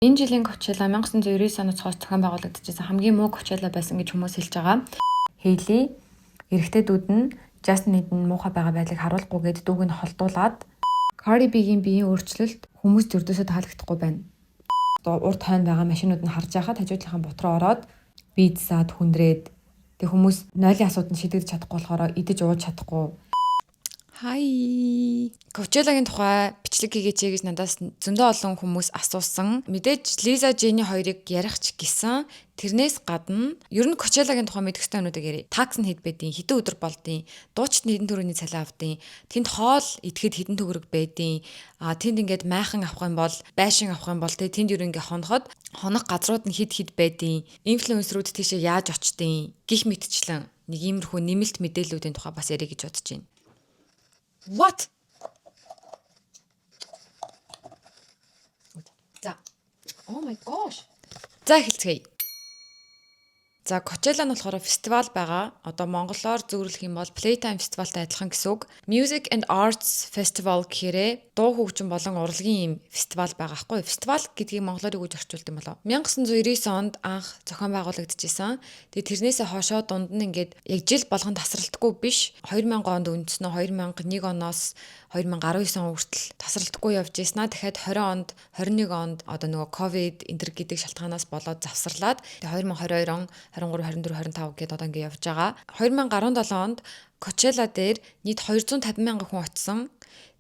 Энэ жилийн Coachella 1999 оноос хойш зохион байгуулагдчихсан хамгийн муу Coachella байсан гэж хүмүүс хэлж байгаа. Hailey эрэгтэй дүүд нь Justin хэдэн муухай байгаа байдлыг харуулахгүйгээд дүүг нь холдуулаад, Cardi B-гийн биеийн өөрчлөлт хүмүүс зөрдөөсөө таалагдахгүй байна. Урд хойно байгаа машинууд нь харж байхад хажуу талынхаа бут руу ороод бийдсаад хүндрээд, тэг хүмүүс нойлын асуудал нь шийдэгдэж чадахгүй болохоор идэж ууж чадахгүй. Hi. Coachella-гийн тухай бичлэг хийгээч гэж надаас зөндөө олон хүмүүс асуусан. Мэдээж Lisa, Jennie хоёрыг ярих ч гэсэн тэрнээс гадна ер нь Coachella-гийн тухай мэдэх ёстой юмнуудыг ярив. Tax нь хэд байдیں، хэдэн өдөр болдیں، дуучид нь хэдэн төгрөгийн цалин авдیں، тэнд хоол идэхэд хэдэн төгрөг байдیں، тэнд ингээд майхан авах юм бол, байшин авах юм бол тэ тэнд ер нь ингээд хоноход хонох газрууд нь хэд хэд байдیں، инфлюенсерүүд тийшээ яаж очдیں، гих мэтчлэн нэг иймэрхүү нэмэлт мэдээллүүдийн тухай бас ярих гэж бодож байна. What? За. Oh my gosh. За, эхэлцгээе. За, Coachella нь болохоор фестивал байгаа. Одоо монголоор зөвөрлөх юм бол Playtime фестивалтай адилхан гэсэн үг. Music and Arts Festival гэхээрээ дуу хөгжим болон урлагийн юм фестивал байгаа хгүй. Фестивал гэдгийг монголоор юу гэж орчуулд юм болов? 1999 онд анх зохион байгуулагдчихсан. Тэгээ тэрнээсээ хойшоо дунд нь ингээд яг жил болгон тасралтгүй биш. 2000 онд үндснэ, 2001 оноос 2019 он хүртэл тасралтгүй явж ирсэн аа. Дахиад 20 онд, 21 онд одоо нөгөө ковид энэ тэр гэдэг шалтгаанаас болоод завсарлаад, тэгээ 2022 он, 23, 24, 25 гээд одоо ингэ явж байгаа. 2017 онд Coachella дээр нийт 250 мянган хүн очсон.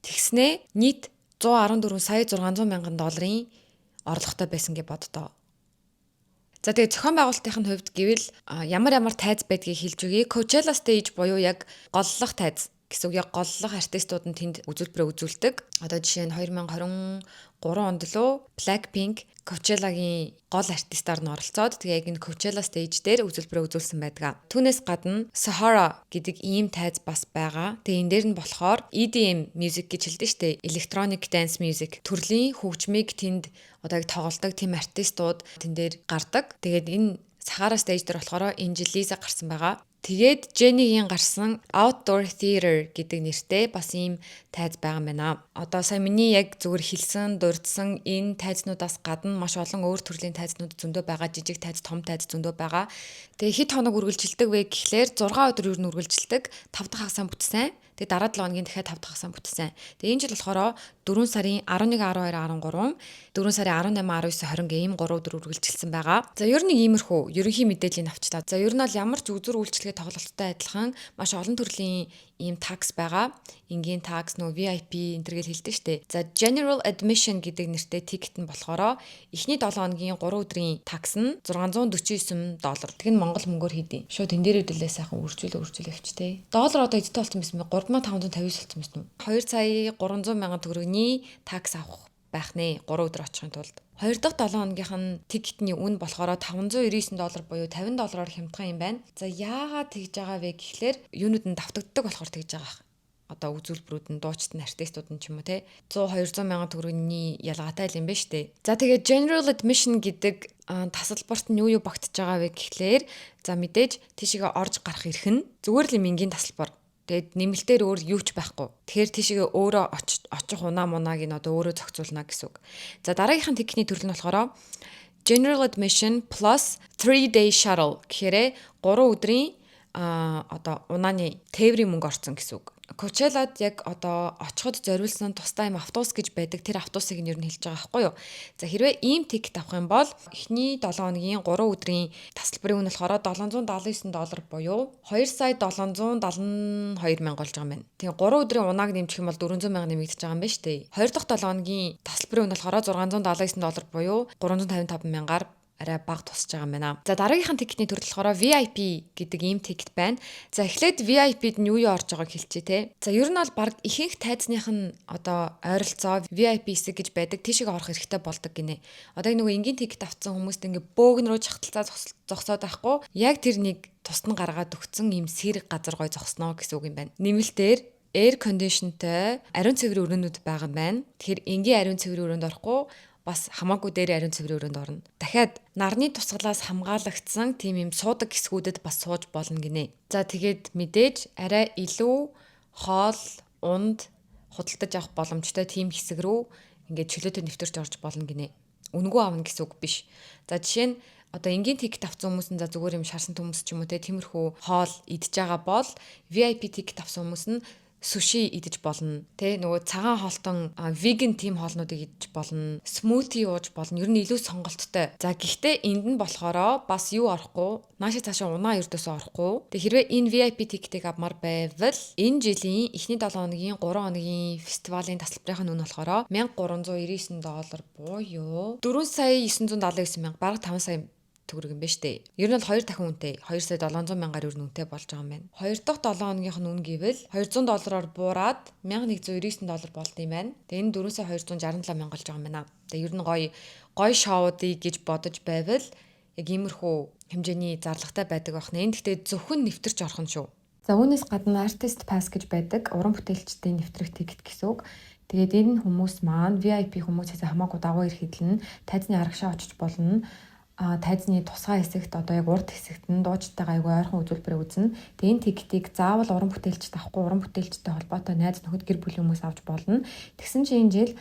Тэгснээ нийт 114 сая 600 мянган долларын орлоготой байсан гэж боддоо. За, тэгээ зохион байгуулалтын хувьд гэвэл ямар ямар тайз байдгийг хэлж өгье. Coachella Stage буюу яг голлох тайз гэсэн үг, яг голлох артистууд нь тэнд үзүүлбэрээ үзүүлдэг. Одоо жишээ нь 2023 онд лөө Blackpink Coachella-гийн гол артистаар нь оролцоод, тэгээ яг энэ Coachella stage дээр үзүүлбэрээ үзүүлсэн байдаг. Түүнээс гадна Sahara гэдэг ийм тайз бас байгаа. Тэгээ энэ дээр нь болохоор EDM music гэж хэлдэг шүү дээ. Electronic dance music төрлийн хөгжмийг тэнд одоо яг тоглодог тийм артистууд тэн дээр гардаг. Тэгээд энэ Sahara stage дээр болохоор энэ жил Lisa гарсан байгаа. Тэгээд Jennie-гийн гарсан Outdoor Theater гэдэг нэртэй бас ийм тайз байгаа юм байна. Одоо сая миний яг зүгээр хэлсэн, дурдсан энэ тайзнуудаас гадна маш олон өөр төрлийн тайзнууд зөндөө байгаа. Жижиг тайз, том тайз зөндөө байгаа. Тэгээ хэд хоног үргэлжилдэг вэ гэхлээр 6 өдөр ер нь үргэлжилдэг. 5 дахь хагас бүтсэн. Тэгээ дараа 7 хоногийн дахиад 5 дахь хагас бүтсэн. Тэгээ энэ жил болохоор 4 сарын 11, 12, 13, 4 сарын 18, 19, 20 гэх ийм 3 өдөр үргэлжилсэн байгаа. За, ер нь иймэрхүү ерөнхий мэдээллийг авчлаа. За, ер нь бол ямар ч үзүр үйлчилгээ тоглолттой адилхан маш олон төрлийн ийм tax байгаа. Энгийн tax, нөө VIP энэ тэр гэж хэлдэг штэ. За, General Admission гэдэг нэртэй ticket нь болохоор эхний 7 хоногийн 3 өдрийн tax нь 649 доллар. Тэг нь Монгол мөнгөөр хийдیں۔ Шууд энэ дээр үдэлээ сайхан үржүүлээ үржүүлээ явч тээ. Доллар одоо эдтэй болсон байсан бэ? 3559 болсон байсан уу? 2 сая 300 мянган төгрөгийн tax авах байх нэ 3 өдөр очихын тулд. Хоёр дахь 7 хоногийнх нь ticket ний үн болохоор 599 доллар буюу 50 доллараар хямдхан юм байна. За, яагаад тэгж байгаа вэ гэхлээр юунууд нь давтагддаг болохоор тэгж байгаа. Одоо үзүүлбэрүүд нь, дуучид нь, артистууд нь ч юм уу те, 100 200 мянган төгрөгийн ялгаатай л юм байна штэ. За, тэгээд general admission гэдэг тасалбарт нь юу юу багтж байгаа вэ гэхлээр, за, мэдээж тийшээгээ орж гарах эрх нь зүгээр л юм энгийн тасалбар. Тэгээд нэмэлтээр өөр юу ч байхгүй. Тэгэхээр тийшээгээ өөрөө очих унаа мунааг нь одоо өөрөө зохицуулна гэсэн үг. За, дараагийнх нь ticket ний төрөл нь болохоор General Admission plus 3 day shuttle гэхээрээ 3 өдрийн одоо унааны тээврийн мөнгө орсон гэсэн үг. Coachella-д яг одоо очиход зориулсан тусдаа юм автобус гэж байдаг. Тэр автобусыг нь ер нь хэлж байгаа байхгүй юу? За, хэрвээ ийм ticket авах юм бол эхний 7 хоногийн 3 өдрийн тасалбарын үн болохоор 779 доллар буюу 2 сая 772 мянга болж байгаа юм байна. Тэгээ 3 өдрийн унааг нэмчих юм бол 400 мянга нэмэгдэж байгаа юм байна шүү дээ. Хоёр дахь 7 хоногийн тасалбарын үн болохоор 679 доллар буюу 355 мянгаар арай бага тусч байгаа юм байна. За, дараагийнх нь ticket ний төрөл болохоор VIP гэдэг ийм ticket байна. За, эхлээд VIP-д нь юу юу орж байгааг хэлчихье те. За, ер нь бол баг ихэнх тайзных нь одоо ойролцоо VIP хэсэг гэж байдаг. Тийшээ орох эрхтэй болдог гинэ. Одоо нөгөө энгийн ticket авсан хүмүүст ингээ бөөгн рүү чахталцаа зогсоод байхгүй. Яг тэр нэг тусад нь гаргаад өгцөн ийм сэрэг газар гой зогсноо гэсэн үг юм байна. Нэмэлтээр air condition тэй ариун цэврийн өрөөнүүд байгаа юм байна. Тэгэхээр энгийн ариун цэврийн өрөөнд орохгүй бас хамаагүй дээр ариун цэврийн өрөөнд орно. Дахиад нарны тусгалаас хамгаалагдсан тийм юм суудаг хэсгүүдэд бас сууж болно гинэ. За, тэгээд мэдээж арай илүү хоол унд худалдаж авах боломжтой тийм хэсэг рүү ингээд чөлөөтэй нэвтэрч орж болно гинэ. Үнэгүй авна гэсэн үг биш. За, жишээ нь одоо энгийн ticket авсан хүмүүс нь за зүгээр юм шарсан хүмүүс ч юм уу те, тиймэрхүү хоол идж байгаа бол VIP ticket авсан хүмүүс нь суши идэж болно. Тэ, нөгөө цагаан хоолтон, vegan тийм хоолнуудыг идэж болно. Smoothie ууж болно. Ер нь илүү сонголттой. За, гэхдээ энд нь болохоро бас юу орохгүй. Нааша цаашаа унаа ердөөсөө орохгүй. Тэг хэрвээ энэ VIP ticket ийг авмаар байвал энэ жилийн эхний 7 хоногийн 3 хоногийн фестивалийн тасалбарын үнэ болохоор 1399 доллар буюу 4 сая 979 мянга, бараг 5 сая төгрөг юм байна штэ. Ер нь бол хоёр дахин үнэтэй. 2 сая 700 мянгаар ер нь үнэтэй болж байгаа юм байна. Хоёр дахь 7 хоногийнх нь үнэ гэвэл 200 доллараар буураад 1199 доллар болд юм байна. Тэгээ энэ 4 сая 267 мянга болж байгаа юм байна. Тэгээ ер нь гоё гоё шоудыг гэж бодож байвал яг иймэрхүү хэмжээний зарлагатай байдаг байх нэ. Энд гэхдээ зөвхөн нэвтэрч орох нь шүү. За, үүнээс гадна artist pass гэж байдаг. Уран бүтээлчдийн нэвтрэх ticket гэсэн үг. Тэгээд энэ хүмүүс маань VIP хүмүүсээс хамаагүй дагуу ирэхэд нь тайзны арагшаа очиж болно, тайзны тусгай хэсэгт, одоо яг урд хэсэгт нь дуучдтайгаа айгүй ойрхон үзүүлбэрээ үзнэ. Тэгээ энэ ticket ийг заавал уран бүтээлчд авахгүй, уран бүтээлчтэй холбоотой найз нөхөд, гэр бүлийн хүмүүс авч болно. Тэгсэн чинь энэ жил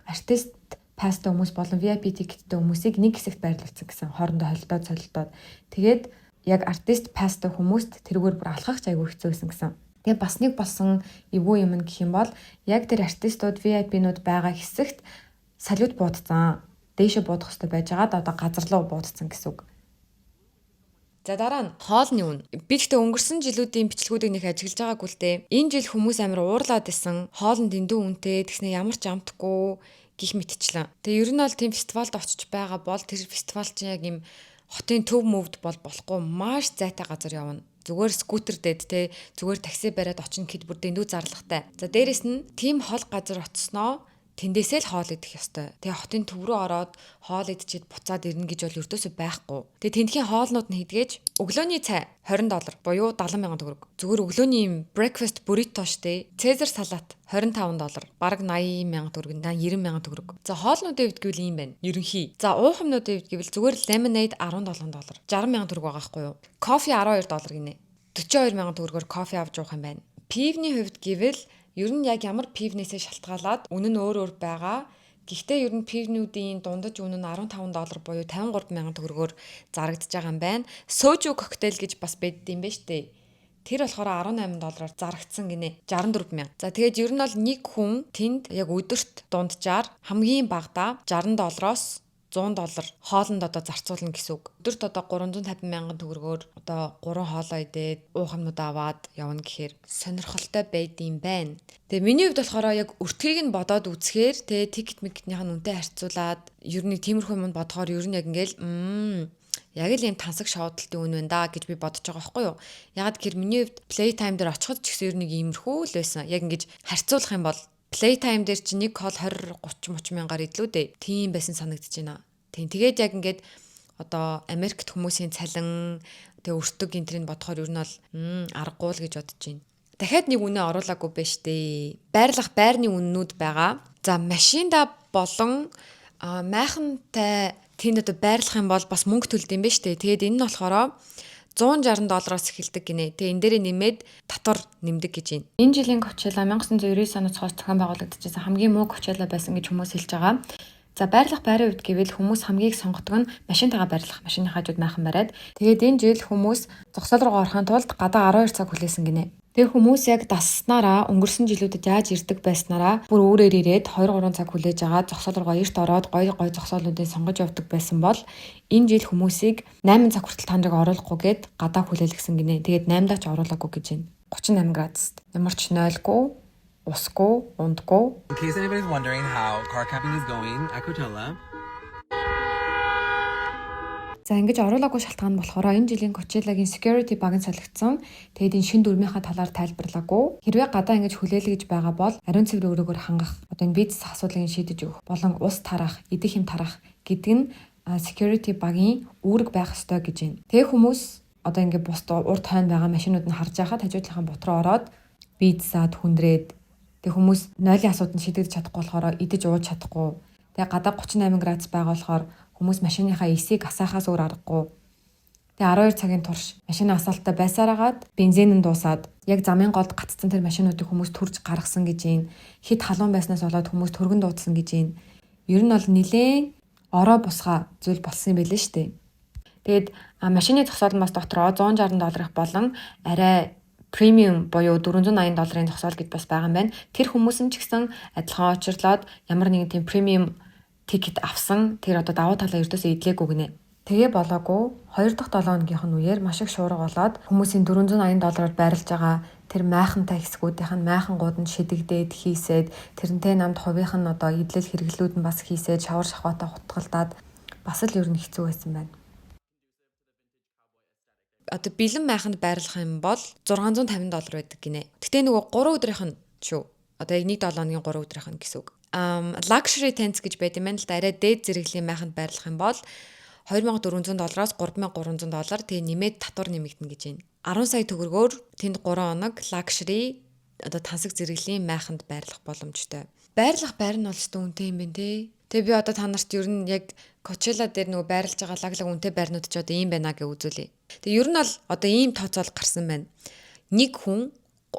artist pass тай хүмүүс болон VIP ticket тэй хүмүүсийг нэг хэсэгт байрлуулсан гэсэн, хоорондоо холилдоод солилдоод. Тэгээд яг artist pass тай хүмүүст тэрүүгээр бүр алхах ч айгүй хэцүү байсан гэсэн. Тэгээ бас нэг болсон эвгүй юм гэх юм бол яг тэр артистууд, VIP-нууд байгаа хэсэгт салют буудсан, дээшээ буудах хэрэгтэй байжгаад одоо газар руу буудсан гэсэн үг. За, дараа нь хоолны үн. Би гэхдээ өнгөрсөн жилүүдийн бичлэгүүдийг нэг ажиглаж байгаагүй л дээ. Энэ жил хүмүүс амар уурлаад исэн. Хоол нь дэндүү үнэтэй, тэгснэ ямар ч амтгүй гих мэтчлэн. Тэгээ ер нь бол тийм фестивалд очиж байгаа бол тэр фестивал чинь яг юм хотын төв мөвд бол болохгүй, маш зайтай газар явна. Зүгээр скутер дээд те, зүгээр такси бариад очино гэхэд бүр дэндүү зарлагатай. За, дээрэс нь тийм хол газар очсноо тэндээсээ л хоол идэх ёстой. Тэгээ хотын төв рүү ороод хоол идчихэд буцаад ирнэ гэж бол ердөөсөө байхгүй. Тэгээ тэндхийн хоолнууд нь хэдгээж өглөөний цай 20 доллар буюу 70 мянган төгрөг. Зүгээр өглөөний юм breakfast burrito штэ. Caesar салат 25 доллар. Бараг 80 мянган төгрөг, 90 мянган төгрөг. За, хоолнуудын хувьд гэвэл ийм байна. Ерөнхий. За, уух юмнуудын хувьд гэвэл зүгээр lemonade 17 доллар. 60 мянган төгрөг байгаа байхгүй юу? Кофе 12 доллар гинэ. 42 мянган төгрөгөөр кофе авч уух юм байна. Пивний хувьд гэвэл ер нь яг ямар пивнээсээ шалтгаалаад үнэ нь өөр өөр байгаа. Гэхдээ ер нь пивнүүдийн дундаж үнэ нь 15 доллар буюу 53 мянган төгрөгөөр зарагдаж байгаа юм байна. Сожу коктейл гэж бас байдаг юм байна штэ. Тэр болохоор 18 доллараар зарагдсан гинэ. 64 мянга. За, тэгээд ер нь бол нэг хүн тэнд яг өдөрт дунджаар хамгийн багадаа 60 доллароос 100 доллар хоолнд одоо зарцуулна гэсэн үг. Өдөрт одоо 350 мянган төгрөгөөр одоо 3 хоолоо идээд, уух юмнууд аваад явна гэхээр сонирхолтой байдсан байна. Тэгээ миний хувьд болохоор яг өртгийг нь бодоод үзэхээр, тэгээ ticket микетнийх нь үнэтэй харьцуулаад ер нь тиймэрхүү юмд бодохоор ер нь яг ингээл яг л ийм тансаг шоудалтын үн байна да гэж би бодож байгаа байхгүй юу. Ягаад гэхээр миний хувьд Playtime дээр очиход ч гэсэн ер нь нэг иймэрхүү л байсан. Яг ингэж харьцуулах юм бол Playtime дээр чи нэг хоол 20 30 30 мянгаар идлүү дээ. Тийм байсан санагдаж байна. Тийм, тэгээд яг ингээд одоо Америкт хүмүүсийн цалин, тэгээ өртөг энтрийг бодохоор ер нь бол аргагүй л гэж бодож байна. Дахиад нэг үнэ оруулаагүй байж тээ. Байрлах байрны үннүүд байгаа. За, машинда болон майхантай тэнд одоо байрлах юм бол бас мөнгө төлдөг юм байна штэ. Тэгээд энэ нь болохоор 160 доллароос эхэлдэг гинэ. Тэгээ энэ дээрээ нэмээд татвар нэмдэг гэж байна. Энэ жилийн Coachella 1999 оноос хойш зохион байгуулагдчихсан хамгийн муу Coachella байсан гэж хүмүүс хэлж байгаа. За, байрлах байрын хувьд гэвэл хүмүүс хамгийн их сонгодог нь машинтайгаа байрлах. Машины хажууд майхан бариад. Тэгээд энэ жил хүмүүс зогсоол руу орохын тулд гадаа 12 цаг хүлээсэн гинэ. Тэгээ хүмүүс яг даснараа өнгөрсөн жилүүдэд яаж ирдэг байснараа бүр өөрөөр ирээд 2 3 цаг хүлээж агаад зогсоол руугаа эрт ороод гоё гоё зогсоолнуудыг сонгож явдаг байсан бол энэ жил хүмүүсийг 8 цаг хүртэл та нарыг оруулахгүйгээд гадаа хүлээлгэсэн гинэ. Тэгээд 8-даа ч оруулаагүй гэж байна. 38 градуст. Ямар ч нойлгүй, усгүй, ундгүй. In case anybody's wondering how car camping is going at Coachella, За, ингэж оруулаагүй шалтгаан нь болохоор энэ жилийн Coachella-гийн security баг нь солигдсон. Тэгээд энэ шинэ дүрмийнхаа талаар тайлбарлаагүй. Хэрвээ гадаа ингэж хүлээлгэж байгаа бол ариун цэвэр өрөөгөр хангах, одоо энэ бизнес асуудлыг шийдэж өгөх, болон ус тарах, идэх юм тарах гэдэг нь security багийн үүрэг байх ёстой гэж байна. Тэгээ хүмүүс одоо ингэ бус урд хойно байгаа машинууд нь харж байхад хажуу талынхаа бут руу ороод визсад хүндрээд, тэг хүмүүс нойлын асуудал нь шийдэгдэж чадахгүй болохоор идэж ууж чадахгүй. Тэгээ гадаа 38 градус байгаа болохоор хүмүүс машиныхаа AC-г асаахаас өөр аргагүй. Тэгээ 12 цагийн турш машины асаалттай байсаар хагаад бензин нь дуусаад яг замын голд гацсан тэр машинуудыг хүмүүс төрж гаргасан гэж юм. Хит халуун байснаас болоод хүмүүс түргэн дуудсан гэж юм. Ер нь бол нилээн Ороо бусгаа зүйл болсон юм билээ шүү дээ. Тэгээд машины зогсоол нь бас дотроо 160 долларах болон арай premium буюу 480 долларын зогсоол гэж бас байгаа юм байна. Тэр хүмүүс нь ч гэсэн адилхан учирлоод ямар нэгэн тийм premium ticket авсан. Тэр одоо давуу талаа ердөөсөө эдлээгүй гинэ. Тэгээ болоогүй, 2 дахь 7 хоногийнх нь үеэр маш их шуурга болоод хүмүүсийн 480 доллараар байрлаж байгаа тэр майхантай хэсгүүдийнх нь майхангууд нь шидэгдээд, хийсээд, тэрнтэй намд хувийнх нь одоо эдлэл хэрэглүүд нь бас хийсээд, шавар шахваатай хутгалдаад бас л ер нь хэцүү байсан байна. Одоо бэлэн майханд байрлах юм бол 650 доллар байдаг гинэ. Гэтэ нөгөө 3 өдрийнх нь шүү. Одоо яг 1 7 хоногийн 3 өдрийнх нь гэсэн үг. Luxury tents гэж байд юм байна л да. Арай дээд зэрэглэлийн майханд байрлах юм бол 2400 доллароос 3300 доллар, тэгээ нэмээд татвар нэмэгдэнэ гэж байна. 10 сая төгрөгөөр тэнд 3 хоног luxury, одоо тансаг зэрэглэлийн майханд байрлах боломжтой. Байрлах байр нь бол өстө үнэтэй юм байна те. Тэгээ би одоо та нарт ер нь яг Coachella дээр нөгөө байрлаж байгаа лаг лаг үнэтэй байрнууд ч одоо ийм байна гэж үзүүлье. Тэгээ ер нь бол одоо ийм тооцоол гарсан байна. Нэг хүн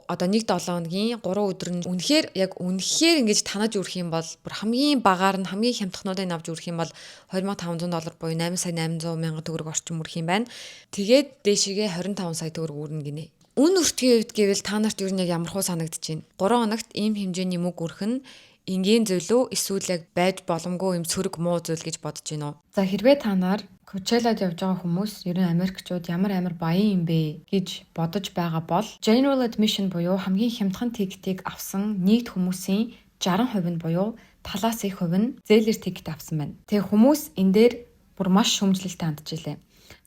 одоо нэг 7 хоногийн 3 өдөр нь үнэхээр яг үнэхээр ингэж танаж үрэх юм бол бүр хамгийн багаар нь, хамгийн хямдхнуудыг авч үрэх юм бол 2500 доллар буюу 8 сая 800 мянган төгрөг орчим үрэх юм байна. Тэгээд дээшигээ 25 сая төгрөг үрнэ гинэ. Үн өртгийн хувьд гэвэл та нарт ер нь яг ямар хуу санагдаж байна? 3 хоногт ийм хэмжээний мөнгө үрэх нь энгийн зүйл үү эсвэл яг байж боломгүй юм сөрөг муу зүйл гэж бодож байна уу? За, хэрвээ та нар Coachella-д явж байгаа хүмүүс ер нь Америкчууд ямар амар баян юм бэ гэж бодож байгаа бол General Admission буюу хамгийн хямдхан ticket ийг авсан нийт хүмүүсийн 60% нь буюу талаас их хувь нь зээлэр ticket авсан байна. Тэгээ хүмүүс энэ дээр бүр маш шүүмжлэлтэй хандж илээ.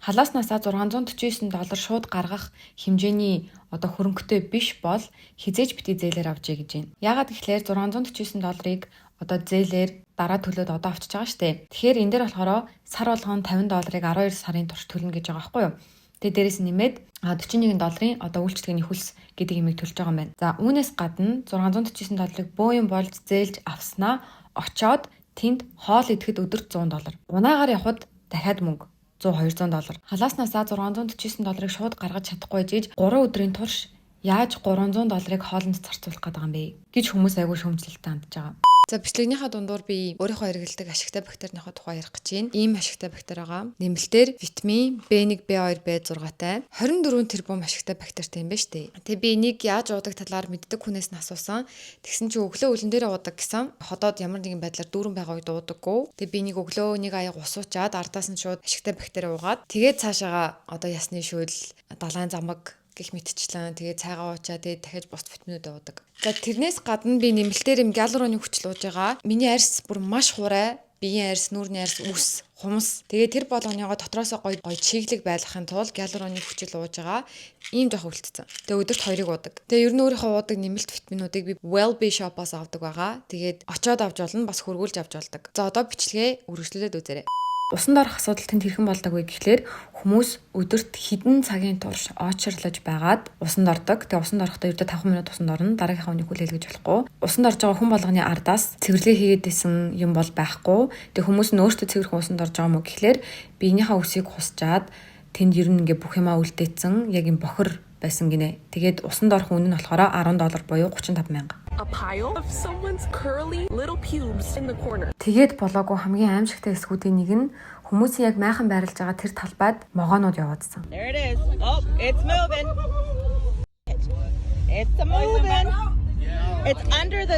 Халааснасаа 649 доллар шууд гаргах хэмжээний одоо хөрөнгөтэй биш бол хэзээ ч битгий зээлээр авчээ гэж байна. Яагаад гэхлээр 649 долларыг одоо зээлээр дараа төлөөд одоо авчиж байгаа штэ. Тэгэхээр энэ дээр болохоор сар болгон 50 долларыг 12 сарын турш төлнө гэж байгаа байхгүй юу? Тэгээ дээрэс нь нэмээд 41 долларын одоо үйлчилгээний хөлс гэдэг юмыг төлж байгаа юм байна. За, үүнээс гадна 649 долларыг бөө юм болж зээлж авснаа очоод тэнд хоол идэхэд өдөрт 100 доллар. Унаагаар явхад дахиад мөнгө 100 200 доллар. Халааснасаа 649 долларыг шууд гаргаж чадахгүй жиж 3 өдрийн турш яаж 300 долларыг хоолнд зарцуулах гээд байгаа юм бэ гэж хүмүүс айгүй шүүмжлэлтэй хандж байгаа. За, бичлэгнийхаа дундуур би өөрийнхөө хэрэглэдэг ашигтай бактерийнхаа тухай ярих гэж байна. Ийм ашигтай бактери байгаа. Нэмэлтээр витамин B1, B2, B6-тай 24 тэрбум ашигтай бактеритай юм байна шүү дээ. Тэгээ би энийг яаж уудаг талаар мэддэг хүнээс нь асуусан. Тэгсэн чинь өглөө өлөн дээрээ уудаг гэсэн. Ходоод ямар нэгэн байдлаар дүүрэн байгаа үед уудаггүй. Тэгээ би энийг өглөө нэг аяг ус уучаад ардаас нь шууд ашигтай бактери уугаад, тэгээд цаашаага одоо ясны шүйл, далайн замаг гэх мэтчлэн, тэгээ цайгаа уучаа, тэгээ дахиад бус витаминууд уудаг. За, тэрнээс гадна би нэмэлтээр юм гиалуроны хүчил ууж байгаа. Миний арьс бүр маш хуурай, биеийн арьс, нүүрний арьс, үс, хумс. Тэгээ тэр болгоныгоо дотроосоо гоё гоё чиглэг байлгахын тулд гиалуроны хүчил ууж байгаа. Ийм жоох үлдсэн. Тэгээ өдөрт хоёрыг уудаг. Тэгээ ер нь өөрийнхөө уудаг нэмэлт витаминуудыг би Wellbe Shop-оос авдаг байгаа. Тэгээд очоод авч болно, бас хөргүүлж авч болдог. За, одоо бичлэгээ үргэлжлүүлээд үзээрэй. Усанд орох асуудал тэнд хэрхэн болдог вэ гэхлээр хүмүүс өдөрт хэдэн цагийн турш очирлож байгаад усанд ордог. Тэгээ усанд орохдоо ердөө 5 минут усанд орно. Дараагийнхаа хүнийг хүлээлгэж болохгүй. Усанд орж байгаа хүн болгоны ардаас цэвэрлэгээ хийгээд исэн юм бол байхгүй. Тэгээ хүмүүс нь өөрсдөө цэвэрхэн усанд орж байгаа юм уу гэхлээр биенийхээ үсийг хусчаад тэнд ер нь ингээ бүх юмаа үлдээсэн, яг юм бохор байсан гинэ. Тэгээд усанд орох үнэ нь болохоор 10 доллар буюу 35 мянга. A pile of someone's curly little pubes in the corner. Тэгээд болоогүй, хамгийн аимшигтай хэсгүүдийн нэг нь хүмүүсийн яг майхан байрлаж байгаа тэр талбайд могоонууд яваадсан. There it is. Oh, it's moving. It's a moving. It's under the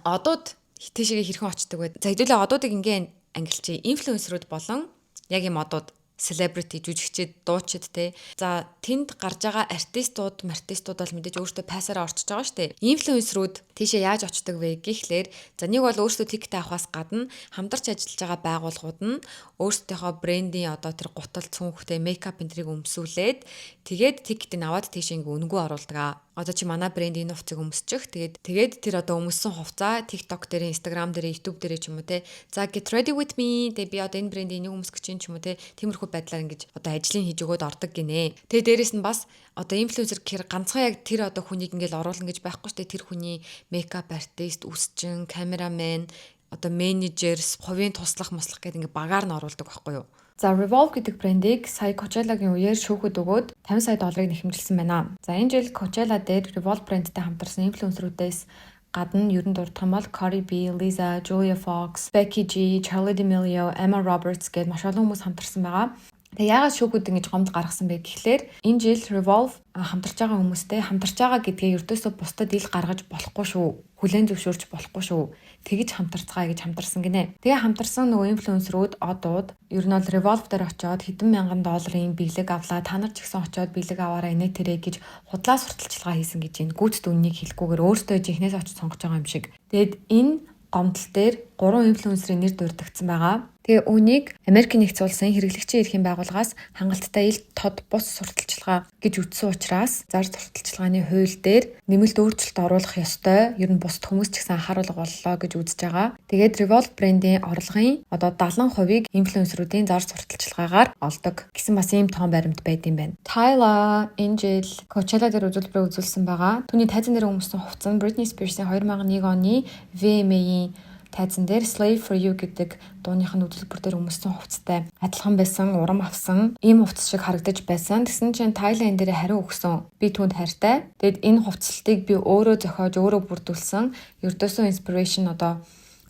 Одууд тийшээгээ хэрхэн очдөг вэ? За, хэдүүлээ одуудыг ингээ ангилчээ. Инфлюенсерүүд болон яг юм одууд, celebrity, жүжигчид, дуучид те. За, тэнд гарч байгаа артистууд, мартистууд бол мэдээж өөртөө pass аараа орчиж байгаа шүү дээ. Инфлюенсерүүд тийшээ яаж очдог вэ гэхлээр, за, нэг бол өөрсдөө ticket авахаас гадна хамтарч ажиллаж байгаа байгууллагууд нь өөрсдийнхөө брендийн одоо тэр гутал, цүнхтэй, makeup энэ тэрийг өмсүүлээд, тэгээд ticket ийг аваад тийшээ ингээ үнэгүй оруулдаг аа. Одоо чи манай брэнд энэ хувцыг өмсчих. Тэгээд тэр одоо өмссөн хувцаа TikTok дээр, Instagram дээр, YouTube дээр ч юм уу те. За, get ready with me. Тэгээ би одоо энэ брендийн энийг өмсөх гэж чинь ч юм уу те. Тиймэрхүү байдлаар ингэж одоо ажлыг хийж өгөөд ордог гинэ. Тэгээ дээрэс нь бас одоо инфлюенсер гэхээр ганцхан яг тэр одоо хүнийг ингээл оруулна гэж байхгүй шүү дээ. Тэр хүний makeup artist, үсчин, камерамен, одоо менежер, хувийн туслах маслах гэдэг ингээ багаар нь оруулдаг байхгүй юу? За, Revolve гэдэг брендийг сая Coachella-гийн үеэр шүүхэд өгөөд 50 сая долларыг нэхэмжилсэн байна. За, энэ жил Coachella дээр Revolve брендтэй хамтарсан инфлюенсерүүдээс гадна ер нь дурдах юм бол Cardi B, Lisa, Julia Fox, Becky G, Charli D'Amelio, Emma Roberts гээд маш олон хүмүүс хамтарсан байгаа. Тэгээ яагаад шүүхүүд ингэж гомдол гаргасан бэ гэхлээр энэ жил Revolve хамтарч байгаа хүмүүстэй хамтарч байгаа гэдгээ ердөөсөө бусдад ил гаргаж болохгүй шүү. Хүлээн зөвшөөрч болохгүй шүү. Тэгэж хамтарцгаая гэж хамтарсан гинэ. Тэгээ хамтарсан нөгөө инфлюенсерүүд, одууд ер нь бол Revolve дээр очиод хэдэн мянган долларын бэлэг авлаа. Та нар ч гэсэн очиод бэлэг аваарай инээ тэрэ гэж худлаа сурталчилгаа хийсэн гэж байна. Гүйцэд үннийг хэлэхгүйгээр өөртөө жинхнээс очиж сонгож байгаа юм шиг. Тэгэд энэ гомдол дээр гурван инфлюенсерийн нэр дурддагдсан байгаа. Тэгээ үүнийг Америкийн нэгдсэн улсын хэрэглэгчийн эрхийн байгууллагаас хангалттай ил тод бус сурталчилгаа гэж үзсэн учраас зар сурталчилгааны хууль дээр нэмэлт өөрчлөлт оруулах ёстой. Ер нь бусад хүмүүс ч гэсэн анхааруулга боллоо гэж үзэж байгаа. Тэгээд Revolve брендийн орлогын одоо 70%-ийг инфлюенсерүүдийн зар сурталчилгаагаар олдог гэсэн бас ийм тоон баримт байд юм байна. Tyla энэ жил Coachella дээр үзүүлбэрээ үзүүлсэн байгаа. Түүний тайзан дээр өмссөн хувцас нь Britney Spears-ийн 2001 оны VMA-ийн тайзан дээр Slave for You гэдэг дууных нь үзүүлбэр дээр өмссөн хувцастай адилхан байсан, урам авсан ийм хувцас шиг харагдаж байсан. Тэгсэн чинь Tyla энэ дээр хариу өгсөн. Би түүнд хайртай. Тэгэд энэ хувцаслтыг би өөрөө зохиож, өөрөө бүрдүүлсэн. Ердөөсөө inspiration одоо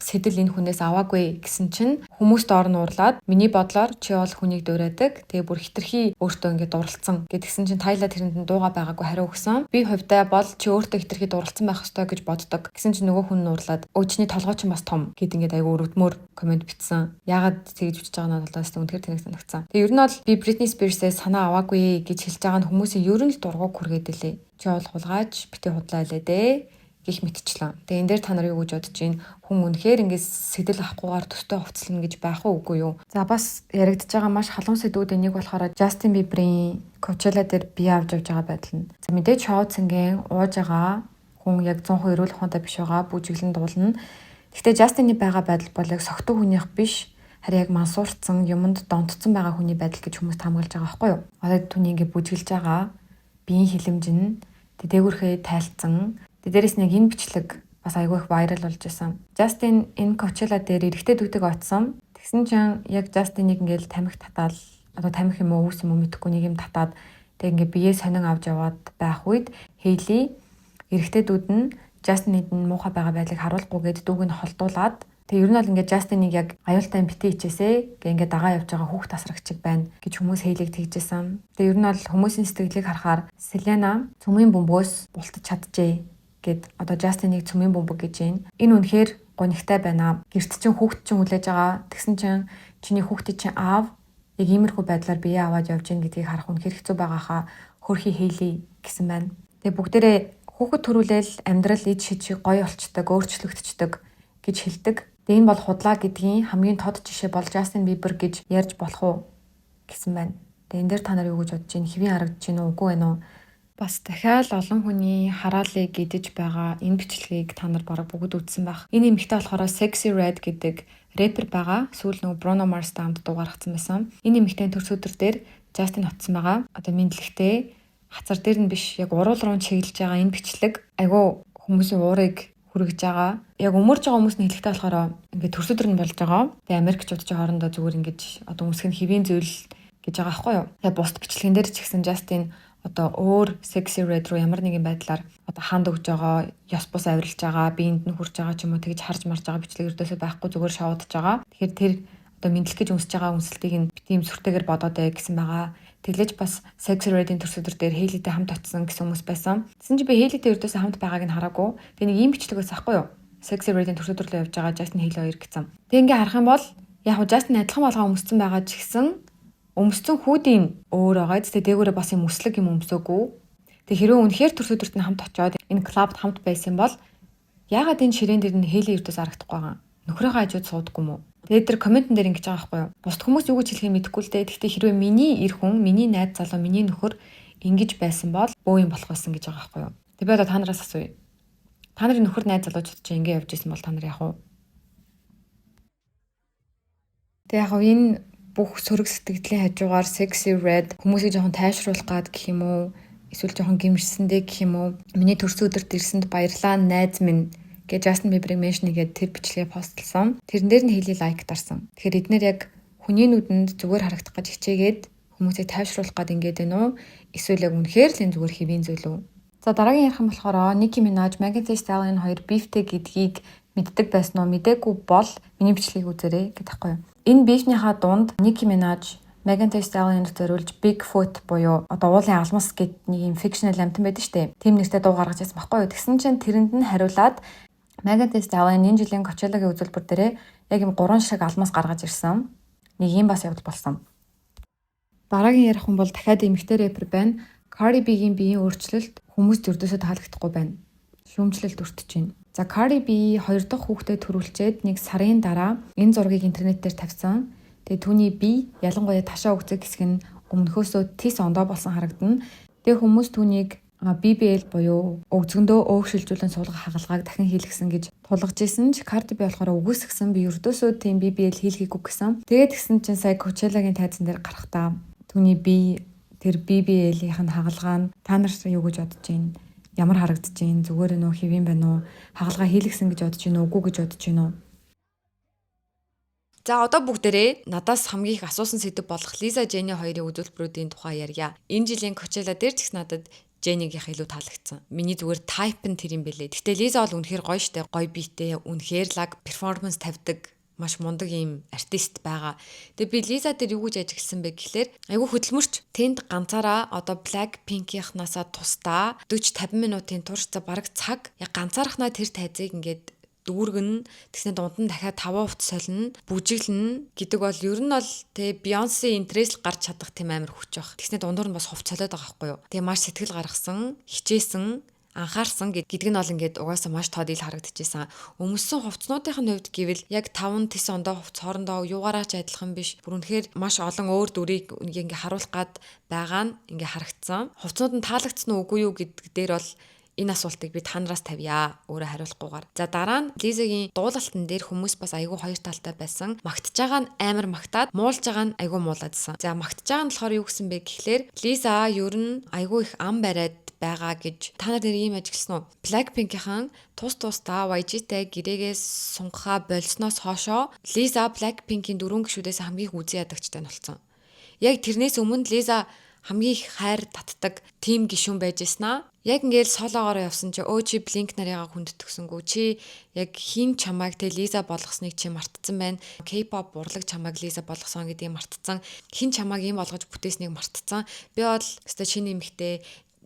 сэтэл энэ хүнээс аваагүй гэсэн чинь хүмүүс доор нь уурлаад, миний бодлоор чи бол хүнийг дуурайдаг. Тэгээ бүр хитрхи өөртөө ингээд дурлцсан гэдгсэн чинь Tyla тэрэнд нь дууга байгаагүй хариу өгсөн. Би хувьдаа бол чи өөртөө хитрхи дурлцсан байх ёстой гэж боддог гэсэн чинь нөгөө хүн нь уурлаад, өө, чиний толгой чинь бас том гэд ингээд айгу өрөвдмөр comment бичсэн. Яагаад тэгж бичиж байгаа нь бол үнэхээр тэнэг санагцсан. Тэгээ ер нь бол би Britney Spears-ээс санаа аваагүй гэж хэлж байгаа нь хүмүүсийн ер нь л дургуг хүргээд илээ. Чи бол хулгайч, битгий худлаа илээ дээ гэх мэтчлэн. Тэгээ энэ дээр та нар юу гэж бодож байна? Хүн үнэхээр ингэ сэтэл авахгүйгээр төстэй хувцлана гэж байх уу, үгүй юу? За, бас яригдж байгаа маш халуун сэдвүүдийн нэг болохоор Justin Bieber-ийн Coachella дээр бие авч явж байгаа байдал нь. За, мэдээж шоу цэнгийн ууж байгаа хүн яг 100% эрүүл ухаантай биш байгаа, бүжиглэн дуулна. Гэхдээ Justin-ы байгаа байдал бол яг согтуу хүнийх биш, харин яг мансуурцсан, юмд донтцсон байгаа хүний байдал гэж хүмүүс таамаглаж байгаа байхгүй юу? Одоо түүний ингэ бүжиглж байгаа биеийн хилэмж нь дээгүүрхээ тайлцсан. Тэгээ дээрэс нь яг энэ бичлэг бас айгүй их viral болж исэн. Justin энэ Coachella дээр эрэгтэй дүүтэйг очсон. Тэгсэн чинь яг Justin-ыг ингээл тамхи татаал, одоо тамхи юм уу, ус юм уу мэдэхгүй нэг юм татаад, тэг ингээ биеэ сонин авч яваад байх үед Hailey эрэгтэй дүүд нь Justin-ид нь муухай байгаа байдлыг харуулахгүйгээд дүүг нь холдуулаад, тэгээ ер нь бол ингээд Justin-ыг яг аюултай битээ ичээсээ гэ ингээд дагаа явж байгаа хүүхд тасрагчиг байна гэж хүмүүс Hailey-г тэгжсэн. Тэгээ ер нь бол хүмүүсийн сэтгэлийг харахаар Selena цөмийн бөмбөгөөс бултаж чаджээ гэд одоо Justin-ыг цөмийн бөмбөг гэж байна. Энэ үнэхээр гунигтай байна. Гэрт чинь хүүхд чинь хүлээж байгаа. Тэгсэн чинь чиний хүүхдээ чинь аав яг иймэрхүү байдлаар бие аваад явж гин гэдгийг харах үнэхээр хэцүү байгаа хаа, хөөрхий Hailey гэсэн байна. Тэгээ бүгдээрээ хүүхэд төрүүлээл амьдрал ид шид шиг гоё болчдөг, өөрчлөгдчихдөг гэж хэлдэг. Тэгээ энэ бол худлаа гэдгийн хамгийн тод жишээ бол Justin Bieber гэж ярьж болох уу гэсэн байна. Тэгээ энэ дээр та нар юу гэж бодож байна? Хэвийн харагдаж байна уу, үгүй байна уу? Бас дахиад олон хүний хараалыг идэж байгаа энэ бичлэгийг та нар бараг бүгд үзсэн байх. Энэ эмэгтэй болохоор Sexyy Red гэдэг рэпер байгаа. Сүүл нөгөө Bruno Mars-тай хамт дуу гаргацсан байсан. Энэ эмэгтэй төрс өдөр дээр Justin очсон байгаа. Одоо мэдлэгтэй хацар дээр нь биш, яг уруул руу чиглэж байгаа энэ бичлэг айгүй хүмүүсийн уурыг хүргэж байгаа. Яг өмөрж байгаа хүмүүс нь хэлэхдээ болохоор ингээд төрс өдөр нь болж байгаа. Тэгээ Америкчууд ч хоорондоо зүгээр ингэж одоо өмсөх нь хэвийн зүйл гэж байгаа байхгүй юу. Тэгээ бусд бичлэгэн дээр ч гэсэн Justin одоо өөр Sexyy Red руу ямар нэгэн байдлаар одоо ханд өгж байгаа, ёс бус авиралж байгаа, биеинд нь хүрж байгаа ч юм уу тэгж харж марж байгаа бичлэг ердөөсөө байхгүй, зүгээр шоудж байгаа. Тэгэхээр тэр одоо мэдлэх гэж өмсөж байгаа үнсэлтийг нь бит ийм сүртэйгэр бодоод бай гэсэн байгаа. Тэглэж бас Sexyy Red-ийн төрс өдөр дээр Hailey-тэй хамт очсон гэсэн хүмүүс байсан. Тэгсэн чинь би Hailey-тэй ердөөсөө хамт байгааг нь хараагүй. Тэгээ нэг ийм бичлэг байсан ахгүй юу? Sexyy Red-ийн төрс өдөр рүү явж байгаа Justin, Hailey хоёр гэсэн. Тэгээ ингээ харах юм бол яг хуу Justin адилхан болгоо өмссөн байгаа ч гэсэн өмссөн хүүдийн өөр байгаа. Тэгээ дээгүүрээ бас юм өслөг юм өмсөөгүй. Тэгээ хэрвээ үнэхээр төрс өдөрт нь хамт очиод энэ клубд хамт байсан бол яагаад энэ ширээн дээр нь Hailey ердөөс харагдахгүй байгаа юм? Нөхрийнхөө хажууд суудаггүй юм уу? Тэгээд тэр comment эн дээр ингэж байгаа байхгүй юу? Бусд хүмүүс юу гэж хэлхийг мэдэхгүй л дээ. Гэхдээ хэрвээ миний эр хүн, миний найз залуу, миний нөхөр ингэж байсан бол бөө юм болох байсан гэж байгаа байхгүй юу? Тэгээ би одоо та нараас асууя. Та нарын нөхөр, найз залуучууд чинь ингэ явж исэн бол та нар яах вэ? Тэгээ яг энэ бүх сөрөг сэтгэгдлийн хажуугаар Sexyy Red хүмүүсийг жоохон тайвшруулах гад гэх юм уу? Эсвэл жоохон гэмшсэндээ гэх юм уу? Миний төрсөн өдөрт ирсэнд баярлалаа, найз минь гэж Justin Bieber-ийг mention хийгээд тэр бичлэгээ post лсон. Тэрэн дээр нь Hailey like дарсан. Тэгэхээр эднэр яг хүний нүдэнд зүгээр харагдах гэж хичээгээд хүмүүсийг тайвшруулах гад ингээд байна уу? Эсвэл яг үнэхээр л энэ зүгээр хэвийн зүйл үү? За, дараагийн ярих юм болохоор Nicki Minaj, Megan Thee Stallion хоёр beef тэй гэдгийг мэддэг байсан уу? Мдээгүй бол миний бичлэгийг үзээрэй гэдэг байхгүй юу? Энэ beef нийхаа дунд Nicki Minaj Megan Thee Stallion-д зориулж Bigfoot буюу одоо уулын алмас гэд нэг юм fictional амьтан байдаг шүү дээ. Тийм нэртэй дуу гаргаж ирсэн байхгүй юу? Тэгсэн чинь тэрэнд нь хариулаад Megan Thee Stallion энэ жилийн Coachella-гийн үзүүлбэр дээрээ яг юм гурван шиг алмас гаргаж ирсэн. Нэг юм бас явдал болсон. Дараагийн ярих хүн бол дахиад эмэгтэй рэпер байна. Cardi B-гийн биеийн өөрчлөлт хүмүүст ердөөсөө таалагдахгүй байна. Шүүмжлэлт өртөж байна. За, Cardi B хоёр дахь хүүхдэд төрүүлчээд нэг сарын дараа энэ зургийг интернет дээр тавьсан. Тэгээ түүний бие, ялангуяа ташаа өгцөг хэсэг нь өмнөхөөсөө тис ондоо болсон харагдана. Тэгээ хүмүүс түүнийг BBL буюу өвзгөндөө өөх шилжүүлэн суулгах хагалгааг дахин хийлгэсэн гэж тулгаж исэн ч Cardi B болохоор үгүйсгэсэн, би ердөөсөө тийм BBL хийлгээгүй гэсэн. Тэгээд тэгсэн чинь сая Coachella-гийн тайзан дээр гарахдаа түүний бие, тэр BBL-ийнх нь хагалгаа нь, та нар юу гэж бодож байна? Ямар харагдаж байна? Зүгээр нөө хэвэн байна уу? Хагалгаа хийлгэсэн гэж бодож байна уу? Үгүй гэж бодож байна уу? За, одоо бүгдээрээ надаас хамгийн их асуусан сэдэв болох Лиза, Jennie хоёрын үзүүлбэрүүдийн тухай ярья. Энэ жилийн Coachella дээр ч гэсэн надад Jennie-гийнх илүү таалагдсан. Миний зүгээр type нь тэр юм бэлээ. Гэтэ Лиза бол үнэхээр гоё штэ. Гоё биетэй, үнэхээр лаг перформанс тавьдаг, маш мундаг ийм артист байгаа. Тэгээ би Лиза дээр юу гэж ажигласан бэ гэхлээр айгүй хөдөлмөрч, тэнд ганцаараа одоо Blackpink-ийнхнаасаа тусдаа 40 50 минутын турш, за бараг цаг яг ганцаархнаа тэр тайзыг ингээд дүүргэн, тэгснэ дунд нь дахиад 5 хувцас солино, бүжиглэн гэдэг бол ер нь бол тэ Beyoncé интерес л гарч чадах тийм амар хүч баг. Тэгснэ дундуур нь бас хувцас солиод байгаа байхгүй юу. Тэгээ маш сэтгэл гаргасан, хичээсэн, анхаарсан гэдг нь бол ингээд угаасаа маш тод ил харагдчихсан. Өмссөн хувцснуудын хувьд гэвэл яг 5 тэс ондоо хувцас хоорондоо юугаараа ч адилхан биш. Бүр үнэхээр маш олон өөр дүрийг ингээ харуулах гад байгаа нь ингээ харагдсан. Хувцснууд нь таалагдсан уу, үгүй юу гэдэг дээр бол энэ асуултыг би та нараас тавья. Өөрөө хариулахгүйгээр. За, дараа нь Лизагийн дуулалтан дээр хүмүүс бас айгүй хоёр талтай байсан. Магтаж байгаа нь амар магтаад, муулж байгаа нь айгүй муулаадсан. За, магтаж байгаа нь болохоор юу гэсэн бэ гэхлээр Лиза ер нь айгүй их ам бариад байгаа гэж. Та нар нэр ийм ажигласан уу? Blackpink-ийн тус тусдаа YG-тэй гэрээгээ сунгахаа болсноос хойшоо Лиза Blackpink-ийн дөрвөн гишүүдээс хамгийн их үзэн ядагчтай нь болсон. Яг тэрнээс өмнө Лиза хамгийн их хайр татдаг тим гишүүн байж ирсэн аа. Яг ингээл solo гоор явсан чи өө чи Blink нарыгаа хүндэтгсэнгүү, чи яг хин чамайг те Лиза болгосныг чи мартцсан байна. K-pop урлаг чамайг Лиза болгосон гэдгийг мартцсан. Хин чамайг ийм болгож бүтээснийг мартцсан. Би бол өстой чиний эмэгтэй,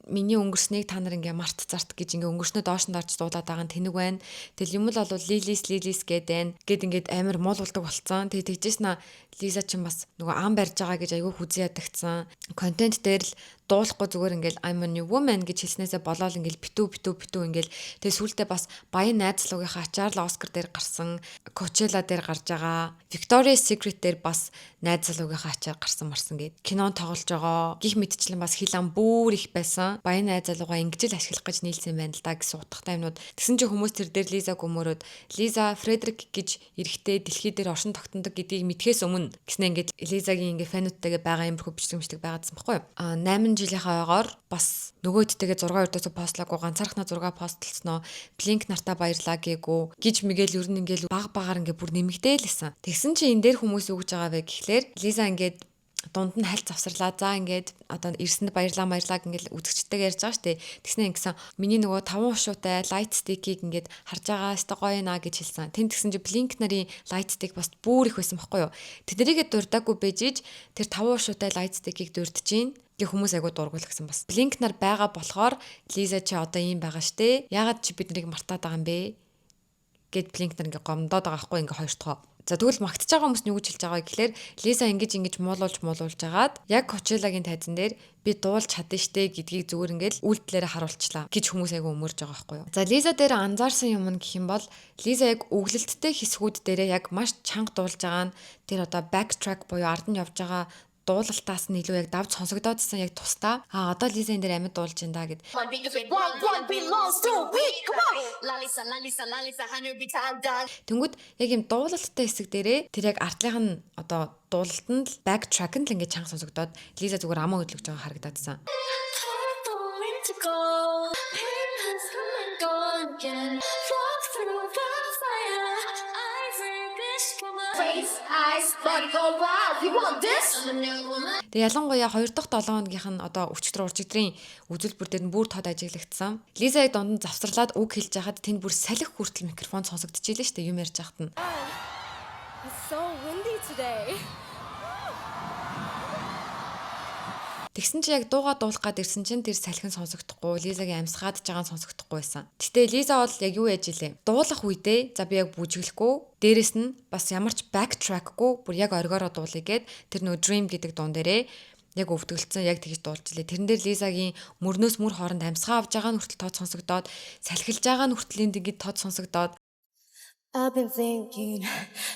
миний өнгөрснийг та нар ингээ март зарт гэж ингээ өнгөрснөө доош нь дарж дуулаад байгаа нь тэнэг байна. Тэгэл юм л бол Лилис Лилис гээд байна. Гэд ингээд амар муулуулдаг болцсон. Тэгээ тэгжсэн аа, Лиза ч бас нөгөө ам барьж байгаа гэж айгүй хүзээ ядагдсан. Контент дээр л дуулахгүй зүгээр ингээл "I'm a new woman" гэж хэлснээсээ болоод ингээл битүү битүү битүү ингээл, тэгээ сүүлдээ бас баян найзлуугийнхаа ачаар л Оскар дээр гарсан, Coachella дээр гарч байгаа, Victoria's Secret дээр бас найзлуугийнхаа ачаар гарсан марсан гэд кинон тоглож байгаа. Гих мэтчлэн бас хил ам бүр их байсан. Баян найзлуугаа ингэж л ашиглах гэж нийлсэн байна л да гэсэн утгатай юмнууд. Тэгсэн чинь хүмүүс тэр дээр Лиза гөмөрөөд, Лиза Фредерик гэж эрэгтэй дэлхий дээр оршин тогтнодог гэдгийг мэдхээс өмнө гэснэ ингээд Лизагийн ингээд fan уудтайгаа байгаа иймэрхүү бичлэг мичлэг байгаадсан байхгүй юу? А 8 жилийнхаа ойгоор бас нөгөөдтэйгээ 6 өрдөөсөө post лаагүй, ганцаархнаа 6 post лцсноо, Blink нартаа баярлаа гээгүй гэж мэгэл ер нь ингээл баг багаар ингээ бүр нэмэгдээл исэн. Тэгсэн чинь энэ дээр хүмүүс юу гэж байгаа вэ гэхлээр Лиза ингээд дунд нь хальт завсарлаа. За, ингээд одоо ирсэнд баярлаа баярлаа ингээл үзэгчтэйг ярьж байгаа штэ. Тэгснэ ингэсэн, миний нөгөө таван хушуутай light stick-ийг ингээд харж байгаа өстой гоё наа гэж хэлсэн. Тэнд тэгсэн чи Blink нарын light stick бас бүр их байсан байхгүй юу? Тэднийгээ дурдаагүй бэжиж тэр таван хушуутай light stick-ийг дурдж гин гэ хүмүүс айгуу дургуулгасан бас. Blink нар байгаа болохоор Лиза чи одоо ийм байгаа штэ. Яагаад чи бид нарыг мартаад байгаа юм бэ? Гэд Blink нар ингээ гомдоод байгаа байхгүй ингээ хоёр дахь. За, тэгвэл магтаж байгаа хүмүүс нь юу гэж хэлж байгаа вэ гэхлээр Лиза ингэж ингэж муулуулж муулуулж хагаад яг Coachella-гийн тайзан дээр би дуулж чадна штэ гэдгийг зүгээр ингээл үйлдэлээрээ харуулчлаа гэж хүмүүс айгу өмөрж байгаа байхгүй юу. За, Лиза дээр анзаарсан юм нь гэх юм бол Лиза яг өглөлттэй хэсгүүд дээрээ яг маш чанга дуулж байгаа нь тэр одоо backtrack буюу ард нь явж байгаа дуулалтаас нь илүү яг давж сонсогдоодсэн, яг тусдаа. А одоо Лиза энэ дээр амьд дуулж энэ да гэд. One one one belongs to we. Come on. Lalisa, Lalisa, Lalisa, Тэнгүүд яг юм дуулалттай хэсэг дээрээ тэр яг артлынх нь одоо дуулалт нь л backtrack нь л ингээд чанга сонсогдоод Лиза зүгээр амаа хөдлөж байгаа харагдаадсан. To go. Pain has come and gone again. Walk through the fire. I Ice, body go wild. You want this? I'm a new woman. Тэгээ ялангуяа 2 дахь 7 хоногийнх нь одоо өчигдөр уржигдрын үзүүлбэр дээр нь бүр тод ажиглагдсан. Лиза яг дунд нь завсарлаад үг хэлж байхад тэнд бүр салхи хүртэл микрофон сонсогдчихилээ шүү дээ юм ярьж байхад нь. It's so windy today. Тэгсэн чи яг дуугаа дуулах гад ирсэн чинь тэр салхин сонсогдохгүй, Лизагийн амьсгаадж байгаа нь сонсогдохгүй байсан. Гэтэ Лиза бол яг юу яаж илээ? Дуулах үедээ за би яг бүжиглэхгүй, дээрэс нь бас ямар ч backtrack гүй бүр яг оргиороо дуулъя гэд тэр нөгөө Dream гэдэг дуун дээрээ яг өвдөглөцсөн, яг тэгж дуулж илээ. Тэрэн дээр Лизагийн мөрнөөс мөр хооронд амьсгаа авж байгаа нь хүртэл тод сонсогдоод, салхилж байгаа нь хүртэл энд ингэж тод сонсогдоод. I've been thinking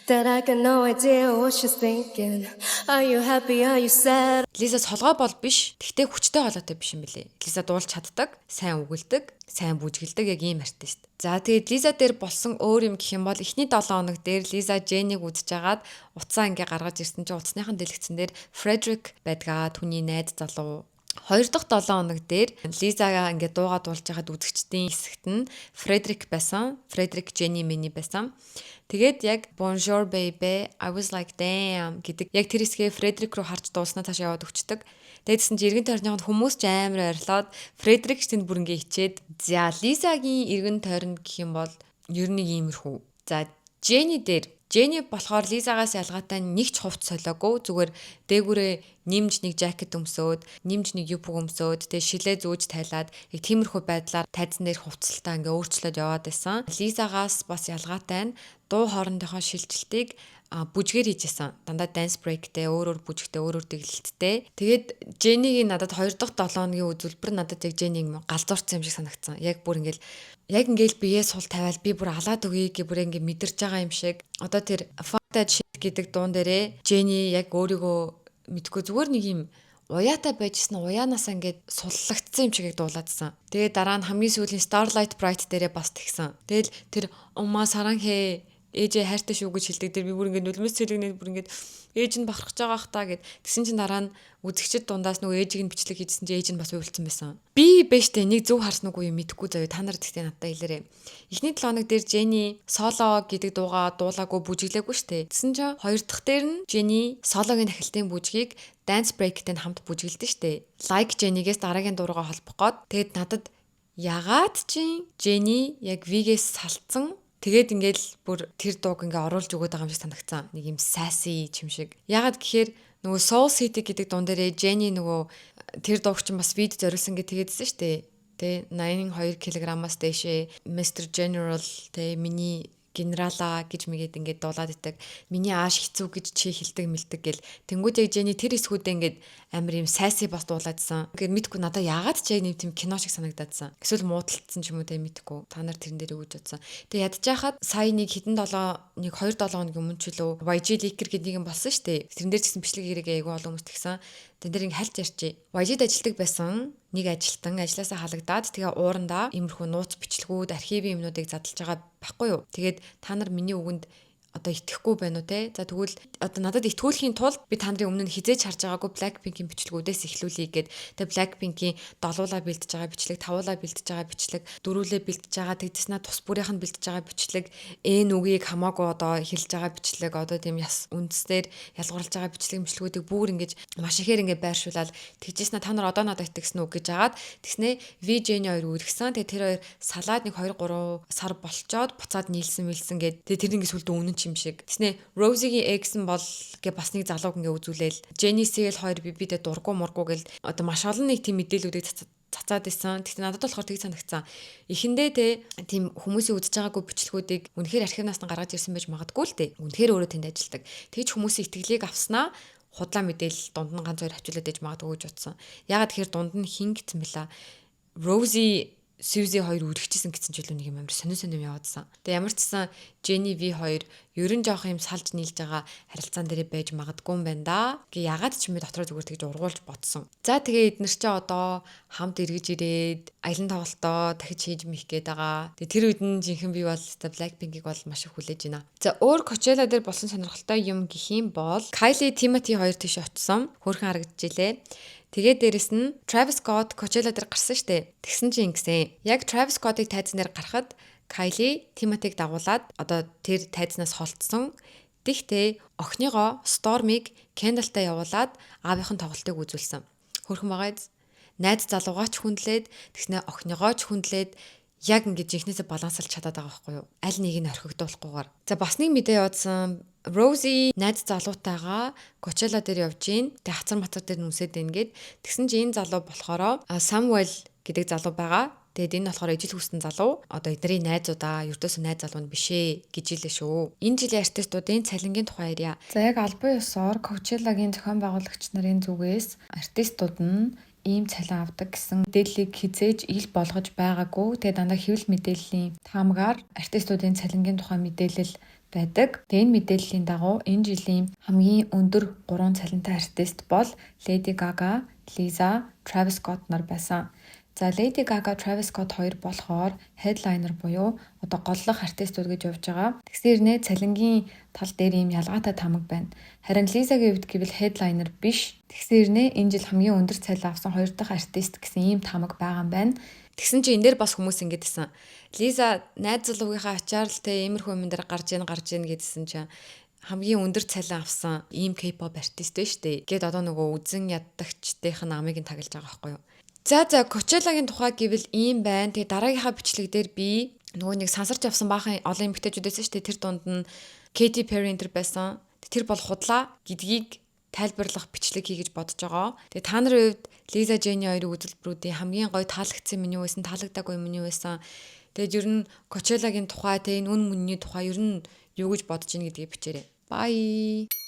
that I got no idea what she's thinking. Are you happy? Are you sad? Лиза солгой бол биш. Тэгтээ хүчтэй хоолойтой биш юм билээ. Лиза дуулж чаддаг, сайн үгэлдэг, сайн бүжгэлдэг яг ийм артист. За, тэгээд Лиза дээр болсон өөр юм гэх юм бол эхний 7 хоног дээр Лиза Женийг үзэж агаад утсаа ингээ гаргаж ирсэн чинь утасныхын дэлгэцэн дээр Фредерик байдгаа, түүний найз залуу. Хоёр дахь 7 хоног дээр Лизагаа ингээд дуугаа дуулж байхад үзэгчдийн хэсэгт нь Фредерик байсан. Фредерик Jennie Миний байсан. Тэгээд яг "Bonjour baby, I was like damn" гэдэг яг тэр хэсгээ Фредерик руу харж дуулснаа цаашаа яваад өгчдөг. Тэгээд тэгсэн чинь эргэн тойрныхонд хүмүүс ч амар ойрлоод, Фредерик ч тэнд бүр ингээ хичээд. За, Лизагийн эргэн тойронд гэх юм бол ер нь иймэрхүү. За, Jennie дээр, Jennie болохоор Лизагаас ялгаатай нэг ч хувц солиогүй, зүгээр дээгүүрээ нэмж нэг жакет өмсөөд, нэмж нэг юбка өмсөөд, тэгээ шилээ зүүж тайлаад яг тиймэрхүү байдлаар тайзан дээр хувцалтаа ингээ өөрчлөөд яваад байсан. Лизагаас бас ялгаатай нь дуу хоорондынхоо шилжилтийг бүжгээр хийжсэн. Дандаа dance break-тэй, өөр өөр бүжигтэй, өөр өөр дэглэлттэй. Тэгээд Jennie-гийн надад 2 дахь 7 хоногийн үзүүлбэр надад яг Jennie галзуурсан юм шиг санагдсан. Яг бүр ингээл яг ингээл биеэ сул тавиал би бүр алаад өгье гэ бүр ингээ мэдэрч байгаа юм шиг. Одоо тэр "Fuck that shit" гэдэг дуун дээрээ Jennie яг өөрийгөө мэдгүй зүгээр нэг юм уяатай байжсэн, уяанаасаа ингээд суллагдсан юм шиг дуулаадсан. Тэгээд дараа нь хамгийн сүүлийн Starlight Bright дээрээ бас тэгсэн. Тэгэл тэр "엄마 사랑해", ээжээ хайртай шүү гэж хэлдэг дээр би бүр ингээд нулимс цэлэгнээд бүр ингээд ээж нь бахархаж байгаа х та гэд. Тэгсэн чинь дараа нь үзэгчд дундаас нөгөө ээжийг нь бичлэг хийжсэн чинь ээж нь бас уйлцсан байсан. Би бэжтэй нэг зөв харсан уугүй юм мэдэхгүй заяа, та нар тэгтээ надад хэлээрэй. Эхний 7 хоног дээр Jennie "Solo" гэдэг дуугаа дуулаагүй, бүжиглээгүй штэ. Тэгсэн чинь хоёр дахь дээр нь Jennie "Solo"-гийн тахилтын бүжгийг dance break-тэй хамт бүжиглдэн штэ. Like Jennie-гээс дараагийн дуугаа холбох гээд. Тэгэд надад ягаад чи Jennie яг V-гээс салцсан. Тэгээд ингээл бүр тэр дууг ингээ оруулж өгөөд байгаа юм шиг санагцсан. Нэг юм sassy юм шиг. Ягаад гэхээр нөгөө Seoul City гэдэг дуун дээрээ Jennie нөгөө тэр дууг чинь бас видео зориулсан гэж тэгээдсэн шүү дээ. Тэ 82 кг-аас дээшээ Mr General, тэ миний генерала гэж мэгээд ингээд дуулаад идэг. Миний ааш хэцүү гэж чи хэлдэг мэлдэг гэл. Тэнгүүд яг Jennie тэр хэсгүүдээ ингээд амар юм sassy бас дуулаадсан. Ингээд мэдгүй, надаа яагаад ч яг нэг тийм кино шиг санагдаадсан. Эсвэл муудалтсан ч юм уу те, мэдгүй. Та нар тэрэн дээр юу гэж бодсон? Тэгээ ядж хахад сая нэг хэдэн 7 нэг 2 7 хоногийн өмнө ч үлээ YG leaker гэдэг нэг юм болсон шүү дээ. Тэрэн дээр ч гэсэн бичлэг хийрэг айгүй олон хүмүүс тэгсэн. Тэн дээр ингээ хальт ярьчих. YG-д ажилладаг байсан нэг ажилтан ажилласаа халагдаад, тэгээ уурандаа иймэрхүү нууц бичлэгүүд, архивын юмнуудыг задлж байгаа байхгүй юу. Тэгээд та нар миний үгэнд одоо итгэхгүй байна уу те? За, тэгвэл одоо надад итгүүлэхийн тулд би та нарын өмнө нь хизээж харж байгаагүй Blackpink-ийн бичлэгүүдээс эхлүүлье гэд. Тэгээ Blackpink-ийн долуулаа бэлдэж байгаа бичлэг, тавуулаа бэлдэж байгаа бичлэг, дөрүүлээ бэлдэж байгаа, тэгдэснэ тус бүрийнх нь бэлдэж байгаа бичлэг, Н үгийг хамаагүй одоо хэлж байгаа бичлэг, одоо тийм яс үндэснээр ялгуурлаж байгаа бичлэг мичлэгүүдийг бүр ингэж маш ихээр ингэ байршуулаад тэгжсэн, та нар одоо надад итгэсэн үү гэж агаад тэгснэ V Jennie хоёр үргэсэн. Тэгээ тэр хоёр салаад нэг 2 3 сар болчоод буцаад нийлсэн мэлсэн гэд. Тэгээ тэр ингэ сүлдө үнэн юм шиг. Тэснэ Rose-гийн ex нь бол гэ бас нэг залууг ингээ үзүүлээл. Jennie CL 2 би бидээ дургу мургу гэл одоо маш олон нэг тийм мэдээллүүдийг цацаад исэн. Тэгтээ надад болохоор тэг санагцсан. Эхэндээ те тийм хүмүүсийн үзэж байгаагүй бичлэгүүдийг үнэхээр архивнаас нь гаргаж ирсэн байж магадгүй л дээ. Үнэхээр өөрөө тэнд ажилладаг. Тэгж хүмүүсийн итгэлийг авснаа худлаа мэдээлэл дунд нь ганц хоёр хавчуулаад ээж магадгүй гэж бодсон. Ягаад тэгэхээр дунд нь хин гэсэн бэлаа. Rosie Suzy хоёр үргэжсэн гэсэн ч илүү нэг юм амар сонин сонин юм яваадсан. Тэгээ ямар ч гэсэн Jennie V хоёр ерөн жоох юм салж нийлж байгаа харилцаан дээрээ байж магадгүй юм байна да. Гэ ягаад ч юм бэ дотроо зүгээр тэгж ургуулж бодсон. За, тэгээ эднэр чи одоо хамт эргэж ирээд аялан тоглолтоо дахиж хийж мих гээд байгаа. Тэгээ тэр үед нь жинхэнэ би бол Blackpink-ийг бол маш их хүлээж байна. За, өөр Coachella дээр болсон сонирхолтой юм гэх юм бол Kylie, Timothy хоёр тийш очсон. Хөөрхөн харагдчихлээ. Тэгээд дээрэс нь Travis Scott Coachella дээр гарсан штэ. Тэгсэн чинь ингэсэн. Яг Travis Scott-ыг тайзан дээр гарахад Kylie Timothy-г дагуулад одоо тэр тайзнаас холдсон. Тэгтээ охиныгоо Storm-ыг Kendall-тай явуулаад аавынх нь тоглолтыг үзүүлсэн. Хөөрхөн байгаа биз? Найз залуугаа ч хүндлээд, тэгснэ охиныгоо ч хүндлээд, яг ингэж жинхнээсээ балансалж чадаад байгаа байхгүй юу? Аль нэг нь орхигдуулахгүйгээр. За, бас нэг мэдээ явуулсан. Rosie найз залуутайгаа Coachella дээр явж гин. Тэгээ хацар мацар дээр нүсээд байна гэд. Тэгсэн чинь энэ залуу болохоор Samuel гэдэг залуу байгаа. Тэгээд энэ болохоор ижил хүүстэн залуу. Одоо эдний найзуудаа, ердөөсөө найз залуу нь биш ээ гэж хэлээ шүү. Энэ жилийн артистуудын цалингийн тухай ярья. За, яг албан ёсоор Coachella-гийн зохион байгуулагч нарын зүгээс артистууд нь ийм цалин авдаг гэсэн мэдээллийг хэзээ ч ил болгож байгаагүй. Тэгээ дандаа хэвлэл мэдээллийн таамгаар артистуудын цалингийн тухай мэдээлэл байдаг. Тэгээ энэ мэдээллийн дагуу энэ жилийн хамгийн өндөр 3 цалинтай артист бол Lady Gaga, Lisa, Travis Scott нар байсан. За, Lady Gaga, Travis Scott хоёр болохоор headliner буюу одоо голлох артистууд гэж явж байгаа. Тэгсэн хэрнээ цалингийн тал дээр ийм ялгаатай таамаг байна. Харин Lisa-гийн хувьд гэвэл headliner биш. Тэгсэн хэрнээ энэ жил хамгийн өндөр цалин авсан хоёр дахь артист гэсэн ийм таамаг байгаа юм байна. Тэгсэн чинь энэ дээр бас хүмүүс ингэж хэлсэн. Лиза найз залуугийнхаа ачаар л те иймэрхүү юм дээр гарч ийн гарч ийн гэдсэн чинь хамгийн өндөр цалин авсан ийм K-pop артист байна штэ. Гэт одоо нөгөө үзэн яддагчдынх нь амыг нь тагалж байгаа байхгүй юу? За, Coachella-гийн тухай гэвэл ийм байна. Тэгээ дараагийнхаа бичлэг дээр би нөгөө нэг сансарч явсан баахан олон эмэгтэйчүүд байсан штэ. Тэр дунд нь Katy Perry энэ тэр байсан. Тэр бол худлаа гэдгийг тайлбарлах бичлэг хий гэж бодож байгаа. Тэгээ та нарын хувьд Lisa, Jennie хоёрын үзүүлбэрүүдийн хамгийн гоё таалагдсан меню байсан, таалагдаагүй меню байсан. Тэгээд ер нь Coachella-гийн тухай, тэгээ энэ үн мөнний тухай ер нь юу гэж бодож ийн гэдгийг бичээрэй. Bye.